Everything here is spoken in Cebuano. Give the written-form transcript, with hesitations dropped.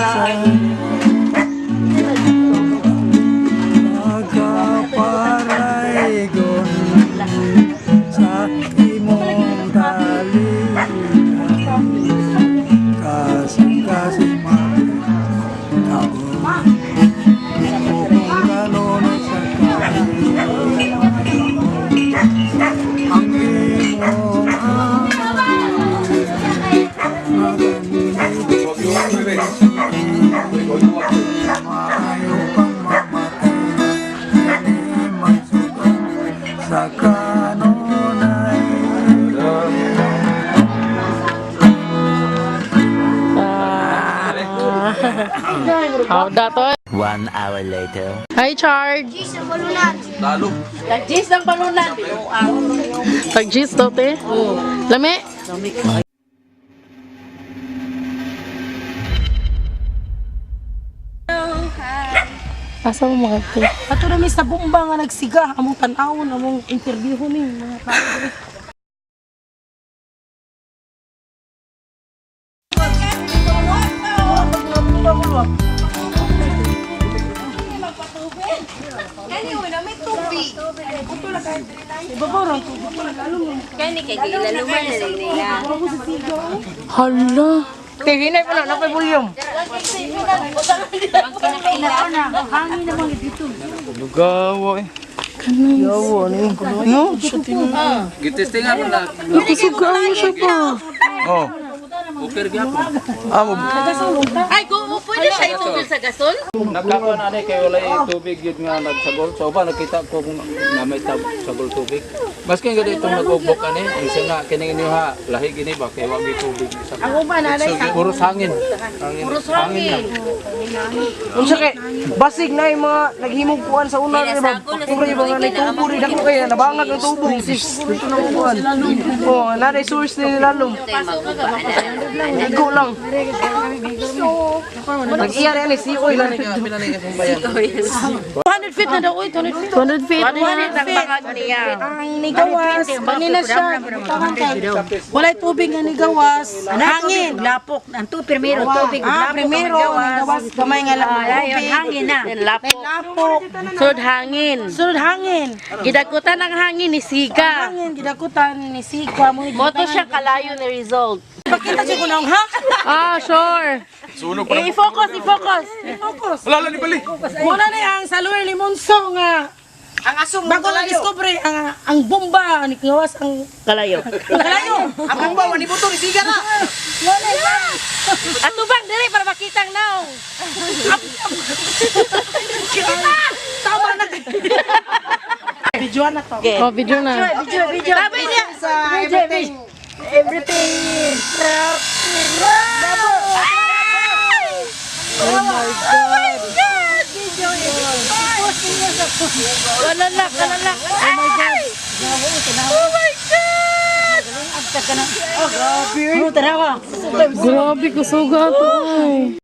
Bisan Pagkaparaygon sa imong talian, Kasing-kasing mataon o kung kanunay sa kahilingon, ang imong angin, maayo pang mamatay na magsugan sa kanunay. How that oy? 1 hour later. Hi, Chard. Tag-gis ng balunan. Tag-gis daw, te. Lami. Asa mo mga te? Ato na mi sa bomba nga nagsiga among tan-awon among interview ni mga tao diri. Hala. Tihinay pa na napay volume. Lugaw eh. No? Gitesting ako na. Nakusugaan mo siya pa. Oh. Uper gyapon. Ah, mo. Ay, kung pwede siya itubig sa gasol? Nagkakuan ani kay walay tubig yun nga nagsagol. So ba nakita ko kung na may sagol tubig. Maski nga dito nag-ugbok ani, ang siya nga kining inyo ha, lahi gini ba kay wa may tubig sa. Ang uban na Puros hangin. Hangin. Hangin lang. Unsa kay basig na yung mga naghimog kuan sa una di ba? Puro yung mga nagtubo rin ako kay nabangag ang tubo. Dito na kuan. Oh, na source ni lalom. Igo lang. Nag-iya rin ni si oil lang. 200 feet na daw, oy, 200 feet. 200 feet. 200 feet. Ang nigawas, kanina siya, gibutangan kay walay tubig nga nigawas, hangin. Lapok, ang tu primero tubig, Ah, lapok primero ang gawas. nigawas gamay nga lang tubig. Hangin na. Lapok. Lapok. Sunod hangin. Sunod hangin. Gidakutan ang hangin ni Siga. Hangin gidakutan ni Sikwa mo. Moto siya kalayo ni result. Pakita siya kunong ha? Ah, sure. Sunog pa. I-focus, i-focus. Focus. Wala ni bali. Muna ni ang sa Lower Limonso nga Ang aso bago na discover ang bomba ni gawas ang Kalayo. kalayo. Ang bomba wani buto ni siga na. Atubang dili para makita ang naong. Tama na. Video na to. Oh, video na. Video, video. Sabi niya Sa everything. Everything. Kalalak, kalalak. Oh my God. Oh, tanawa. Grabe, kusuga to. Ay.